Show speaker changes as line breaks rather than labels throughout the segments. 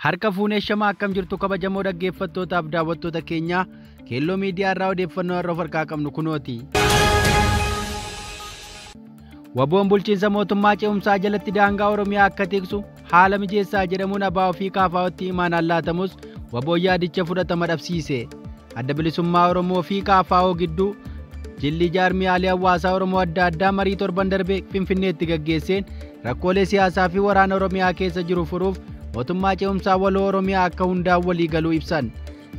Harka fuunee shamaa akkam jirtu kabajamoo dhaggeeffattootaaf daawwattoota keenyaa Keelloo Miidiyaa irraa odeeffannoo har'a of harkaa qabnu kunooti. Waboon bulchiinsa mootummaa ce'umsaa jalatti daangaa Oromiyaa akka tiksu haala mijeessaa jedhamuun ABO fi KFO'tti imaanaan laatamus Waboon yaadicha fudhatama dhabsiise. Adda bilisummaa Oromoo fi KFO gidduu jilli jaarmiyaalee hawaasaa Oromoo adda addaa marii torban darbe Finfinneetti gaggeesseen rakkoolee siyaasaa fi waraana Oromiyaa keessa jiru furuuf mootummaa ce'umsaa waloo Oromiyaa akka hundaa'u walii galuu ibsan.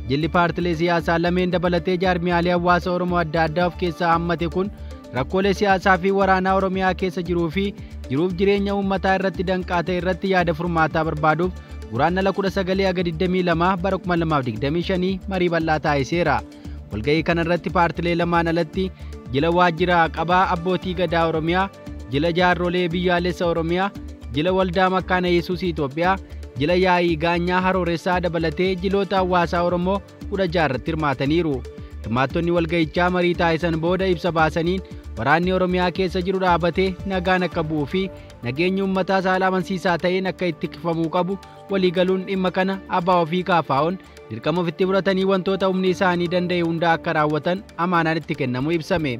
Jilli paartilee siyaasaa lameen dabalatee jaarmiyaalee hawaasa Oromoo adda addaa of keessaa hammate kun rakkoolee siyaasaa fi waraanaa Oromiyaa keessa jiruu fi jiruuf jireenya uummataa irratti danqaa ta'e irratti yaada furmaataa barbaaduuf guraandhala 19-22 bara 2025 marii bal'aa taasiseera. Walga'ii kanarratti paartilee lamaan alatti jila waajjira qabaa abbootii gadaa Oromiyaa, jila jaarrolee biyyaalessa Oromiyaa, jila waldaa makkaana Yesuus Itoophiyaa, jila yaa'ii gaanyaa harooressaa dabalatee jiloota hawaasaa Oromoo 16 irratti hirmaataniiru. Hirmaattonni walga'ichaa marii taasisan booda ibsa baasaniin waraanni Oromiyaa keessa jiru dhaabatee nagaan akka bu'uu fi nageenyi uummataa haala amansiisaa ta'een akka itti tikfamuu qabu waliigaluun dhimma kana ABO fi KFO'n dirqama ofitti fudhatanii wantoota humni isaanii danda'e hunda akka raawwatan amaanaan itti kennamu ibsame.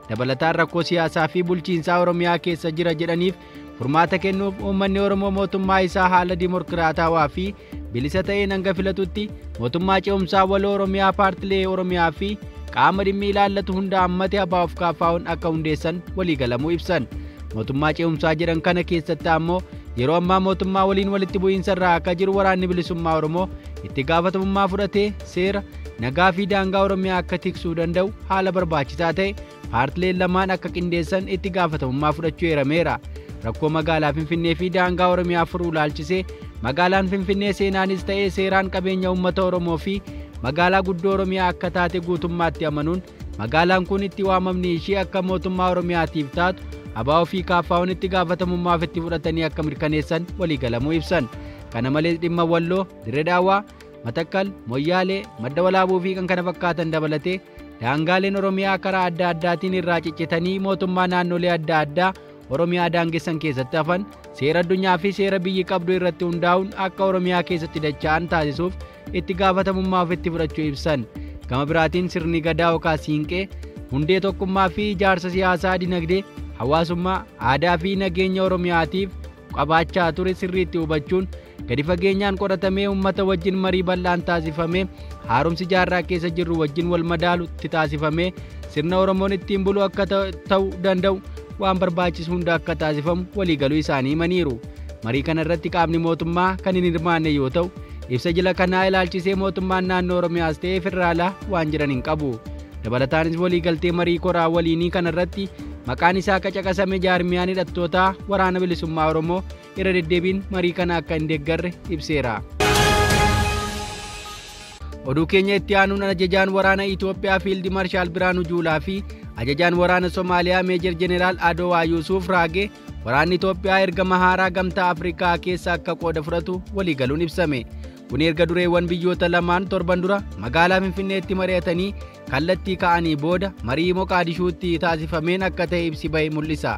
Dabalataan rakkoo siyaasaa fi bulchiinsaa Oromiyaa keessa jira jedhaniif furmaata kennuuf uummanni Oromoo mootummaa isaa haala dimokiraatawaa fi bilisa ta'een hanga filatutti mootummaa ce'umsaa waloo Oromiyaa paartilee Oromiyaa fi qaama dhimmi ilaallatu hunda hammate ABO fi KFO'n akka hundeessan waliigalamuu ibsan. Mootummaa ce'umsaa jedhan kana keessatti ammoo yeroo ammaa mootummaa waliin walitti bu'iinsa irraa akka jiru waraanni bilisummaa Oromoo itti gaafatamummaa fudhatee seera nagaa fi daangaa Oromiyaa akka tiksuu danda'u haala barbaachisaa ta'e paartileen lamaan akka qindeessan itti gaafatamummaa fudhachuu eerameera. Rakkoo magaalaa Finfinnee fi daangaa Oromiyaa furuu ilaalchisee magaalaan Finfinnee seenaanis ta'ee seeraan qabeenya uummata Oromoo fi magaalaa guddoo Oromiyaa akka taate guutummaatti amanuun magaalaan kun itti waamamni ishee akka mootummaa Oromiyaatiif taatu ABO fi KFO'n itti gaafatamummaa ofitti fudhatanii akka mirkaneessan waliigalamuu ibsan. Kana malees dhimma Walloo, Dirree Daawwaa, Matakkal, Moyyaalee, Madda Walaabuu fi kan kana fakkaatan dabalatee daangaaleen Oromiyaa karaa adda addaatiin irraa ciccitanii mootummaa naannolee adda addaa Oromiyaa daangessan keessatti hafan seera addunyaa fi seera biyyi qabdu irratti hundaa'uun akka Oromiyaa keessatti dacha'an taasisuuf itti gaafatamummaa ofitti fudhachuu ibsan. Gama biraatiin sirni gadaa yookaan siinqee hundee tokkummaa fi ijaarsa siyaasaa dinagdee hawaasummaa aadaa fi nageenya Oromiyaatiif qabaachaa ture sirriitti hubachuun gadi fageenyaan qoratamee uummata wajjin marii bal'aan taasifamee haaromsi jaarraa keessa jirru wajjin wal madaalutti taasifamee sirna Oromoon ittiin bulu akka ta'uu danda'u waan barbaachisu hunda akka taasifamu waliigaluu isaanii himaniiru. Marii kana irratti qaamni mootummaa kan hin hirmaanne yoo ta'u ibsa jila kanaa ilaalchisee mootummaan naannoo Oromiyaas ta'ee federaalaa waan jiran hin qabu. Dabalataanis waliigaltee marii koraa waliinii kanarratti maqaan isaa akka caqasame jaarmiyaan hidhattootaa waraana bilisummaa Oromoo irra deddeebiin marii kana akka hin deeggarre ibseera. Oduu keenya itti aanuun ajajaan waraana Itoophiyaa Fiildi Maarshaal Biraanuu Juulaa fi ajajaan waraana Somaaliyaa Meejar Jeneraal Adowaa Yuusuf Raagee waraanni Itoophiyaa ergama haaraa gamtaa Afrikaa keessa akka qooda fudhatu waliigaluun ibsame. Kun erga dureewwan biyyoota lamaan torban dura magaalaa Finfinneetti mari'atanii kallattii ka'anii booda marii Moqaadishuutti taasifameen akka ta'e ibsi ba'e mul'isa.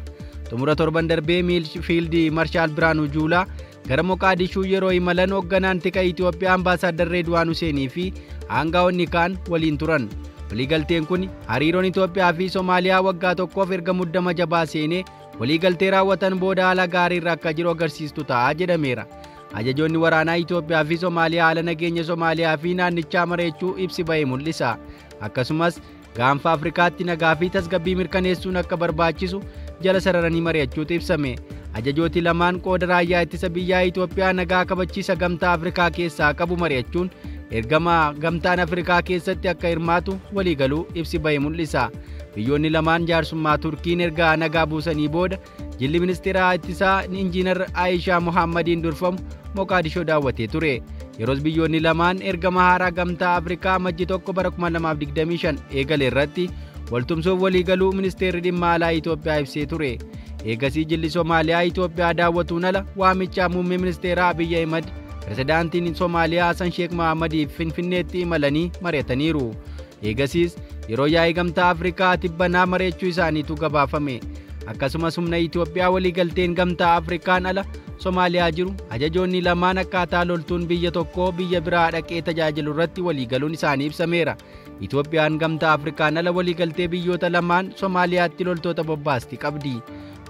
Xumura torban darbee Fiildi Maarshaal Biraanuu Juulaa gara Moqaadishuu yeroo imalan hoogganaan tika Itoophiyaa Ambaasaadar Reedwaan Huseenii fi aangaa'onni kaan waliin turan. Waliigalteen kun hariiroon Itoophiyaa fi Somaaliyaa waggaa tokkoof erga muddama jabaa seenee waliigaltee raawwatan booda haala gaarii irra akka jiru agarsiistu ta'a jedhameera. Ajajoonni waraanaa Itoophiyaa fi Somaaliyaa haala nageenya Somaaliyaa fi naannichaa mari'achuu ibsi ba'e mul'isa. Akkasumas gaanfa Afrikaatti nagaa fi tasgabbii mirkaneessuun akka barbaachisu jala sararanii mari'achuutu ibsame. Ajajooti lamaan qooda raayyaa ittisa biyyaa Itoophiyaa nagaa kabachiisa gamtaa Afrikaa keessaa qabu mari'achuun ergama gamtaan Afrikaa keessatti akka hirmaatu waliigaluu ibsi ba'e mul'isa. Biyyoonni lamaan jaarsummaa Turkiin erga nagaa buusanii booda jilli ministeera ittisaa Injiinar Aayishaa Muhammadiin durfamu Moqaadishoo daawwatee ture. Yeroos biyyoonni lamaan ergama haaraa gamtaa Afrikaa Amajjii 1 bara 2025 eegale irratti waltumsuuf waliigaluu ministeerri dhimma alaa Itoophiyaa ibsee ture. Eegasii jilli Somaaliyaa Itoophiyaa daawwatuun ala waamichaa muummee ministeeraa Abiyyi Ahimad pirezidaantiin Somaaliyaa Hasan Sheekh Mahamadiif Finfinneetti imalanii mari'ataniiru. Eegasiis yeroo yaa'ii gamtaa Afrikaa tibbanaa mari'achuu isaaniitu gabaafame. Akkasumas humna Itoophiyaa waliigalteen gamtaa Afrikaan ala Somaaliyaa jiru ajajoonni lamaan akkaataa loltuun biyya tokkoo biyya biraa dhaqee tajaajilu irratti waliigaluun isaanii ibsameera. Itoophiyaan gamtaa Afrikaan ala waliigaltee biyyoota lamaan Somaaliyaatti loltoota bobbaasti qabdi.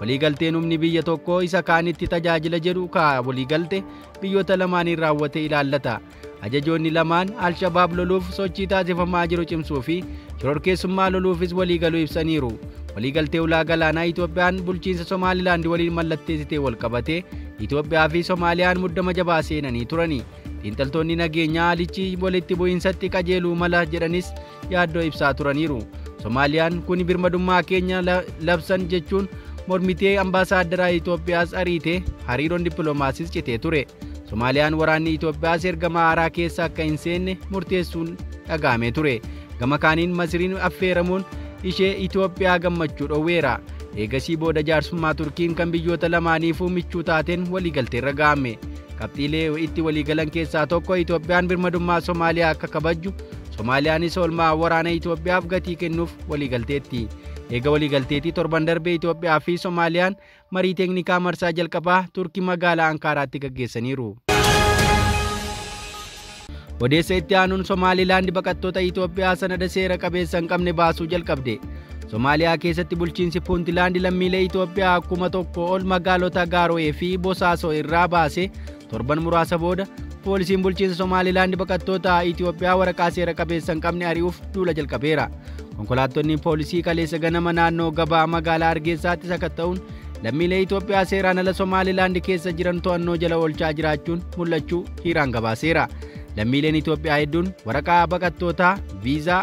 Waliigalteen humni biyya tokkoo isa kaanitti tajaajila jedhu kaa waliigalte biyyoota lamaaniin raawwate ilaallata. Ajajoonni lamaan Alshabaab loluuf sochii taasifamaa jiru cimsuu fi shororkeessummaa loluufis waliigaluu ibsaniiru. Waliigaltee ulaa galaanaa Itoophiyaan bulchiinsa Somaalilaand waliin mallatteessitee wal qabatee Itoophiyaa fi Somaaliyaan muddama jabaa seenanii turani. Xiinxaltoonni nageenyaa haalichi walitti bu'iinsatti qajeeluu mala jedhanis yaaddoo ibsaa turaniiru. Somaaliyaan kun birmadummaa keenya labsan jechuun mormitee ambaasaaddara Itoophiyaas ariite hariiroon dippiloomaasiis citee ture. Somaaliyaan waraanni Itoophiyaas ergama haaraa keessa akka hin seenne murteessuun dhaga'amee ture. Gama kaaniin Masiriin affeeramuun ishee Itoophiyaa gammachuu dhoowweera. Eegasii booda jaarsummaa Turkiin kan biyyoota lamaaniifuu michuu taateen waliigalteerra ga'ame. Qabxiilee itti waliigalan keessaa tokko Itoophiyaan birmadummaa Somaaliyaa akka kabajju, Somaaliyaanis oolmaa waraana Itoophiyaaf gatii kennuuf waliigalteetti. Eega waliigalteetii torban darbee Itoophiyaa fi Somaaliyaan marii teeknikaa marsaa jalqabaa Turkii magaalaa Ankaaraatti gaggeessaniiru. Odeessa itti aanuun Somaalilaand baqattoota Itoophiyaa sanada seera qabeessa hin qabne baasuu jalqabde. Somaaliyaa keessatti bulchiinsi Puuntilaand lammiilee Itoophiyaa 1000 ol magaalota Gaaro'ee fi Bosaasoo irraa baase torban muraasa booda poolisiin bulchiinsa Somaalilaand baqattoota Itoophiyaa waraqaa seera qabeessa hin qabne ari'uuf duula jalqabeera. Konkolaattonni poolisii kaleessa ganama naannoo gabaa magaalaa Hargeysaatti sakatta'uun lammiilee Itoophiyaa seeraan ala Somaalilaand keessa jiran to'annoo jala oolchaa jiraachuun mul'achuu hiiraan gabaaseera. Lammiileen Itoophiyaa hedduun waraqaa baqattootaa, viizaa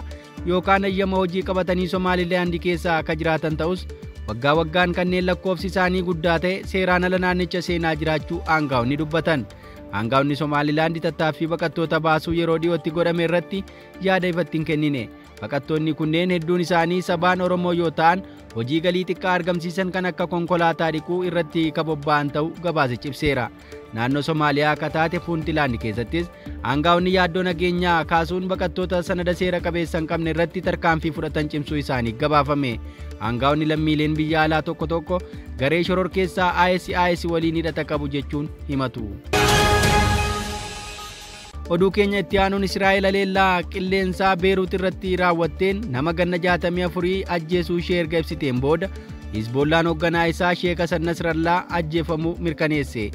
yookaan ayyama hojii qabatanii Somaalilaand keessa akka jiraatan ta'us waggaa waggaan kanneen lakkoofsi isaanii guddaa ta'e seeraan ala naannicha seenaa jiraachuu aangaa'onni dubbatan. Aangaa'onni Somaalilaand tattaaffii baqattoota baasuu yeroo dhiyootti godhame irratti yaada ifatti hin kennine. Baqattoonni kunneen hedduun isaanii sabaan Oromoo yoo ta'an hojii galii xiqqaa argamsiisan kan akka konkolaataa dhiquu irratti kan bobba'an ta'uu gabaasichi ibseera. Naannoo Somaaliyaa akka taate Puuntilaand keessattis aangaa'onni yaaddoo nageenyaa kaasuun baqattoota sanada seera qabeessa hin qabne irratti tarkaanfii fudhatan cimsuu isaanii gabaafame. Aangaa'onni lammiileen biyya alaa tokko tokko garee shororkeessaa ISIS waliin hidhata qabu jechuun himatu. Oduu keenya itti aanuun Israa'el haleellaa qilleensaa Beeruut irratti raawwatteen nama ganna 64 ajjeesuu ishee erga ibsiteen booda Hizboollaan hoogganaa isaa Sheek Hasan Nasrallaa ajjeefamuu mirkaneesse.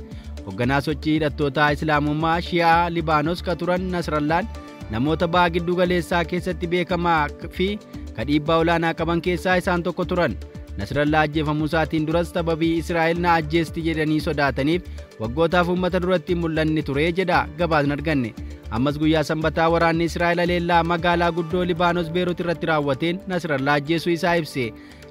Hoogganaa sochii hidhattootaa Islaamummaa Shi'aa Libaanos ka turan Nasrallaan namoota ba'a giddu galeessaa keessatti beekamaa fi ka dhiibbaa olaanaa qaban keessaa isaan tokko turan. Nasrallaa ajjeefamuu isaatiin duras sababii Israa'el na ajjeesti jedhanii sodaataniif waggootaaf uummata duratti hin mul'anne ture jedha gabaasni arganne. Ammas guyyaa sanbataa waraanni Israa'el haleellaa magaalaa guddoo Libaanos Beerut irratti raawwateen Nasrallaa ajjeesuu isaa ibse.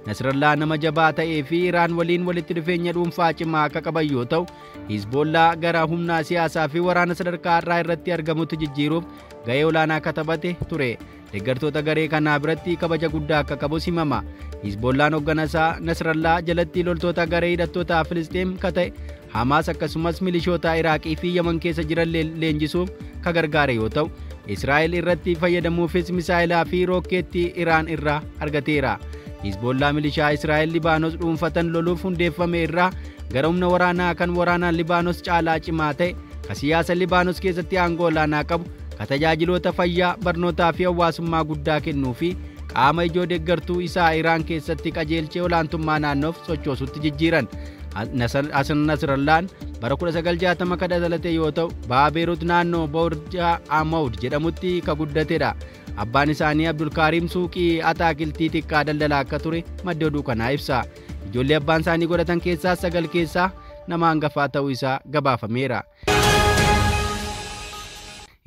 Nasrallaa nama jabaa ta'ee fi Iraan waliin walitti dhufeenya dhuunfaa cimaa akka qaban yoo ta'u, Hizboollaa gara humna siyaasaa fi waraana sadarkaa har'aa irratti argamutti jijjiiruuf ga'ee olaanaa akka taphate ture. Deeggartoota garee kanaa biratti kabaja guddaa akka qabus himama. Hizboollaan hoogganaa Nasrallaa jalatti loltoota garee hidhattoota Filisxeem ka ta'e Hamaas akkasumas milishoota Iraaqii fi Yaman keessa jiran leenjisuuf ka gargaare yoo ta'u, Israa'el irratti fayyadamuufis misaa'ilaa fi rookeettii Iraan irraa argateera. Hizboollaa milishaa Israa'el Libaanos dhuunfatan loluuf hundeeffame irraa gara humna waraanaa kan waraanaan Libaanos caalaa cimaa ta'e, ka siyaasa Libaanos keessatti aangoo olaanaa qabu, ka tajaajiloota fayyaa, barnootaa fi hawaasummaa guddaa kennuu fi qaama ijoo deeggartuu isaa Iraan keessatti qajeelchee olaantummaa naannoof sochoosutti jijjiiran. Hasan Nasrallaan bara 1960 kan dhalate yoo ta'u, ba'a Beerut naannoo Boorjaa Amaud jedhamutti ka guddatedha. Abbaan isaanii Abdulkaariim suuqii ataakiltii xiqqaa daldalaa akka ture madda oduu kanaa ibsa. Ijoollee abbaan isaanii godhatan keessaa 9 keessaa nama hangafaa ta'uu isaa gabaafameera.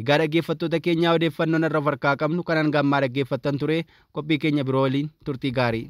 Egaa dhaggeeffattoota keenyaa odeeffannoon irra farkaa qabnu kanan gammaa dhaggeeffattan ture qophii keenya biroo waliin turtii gaarii.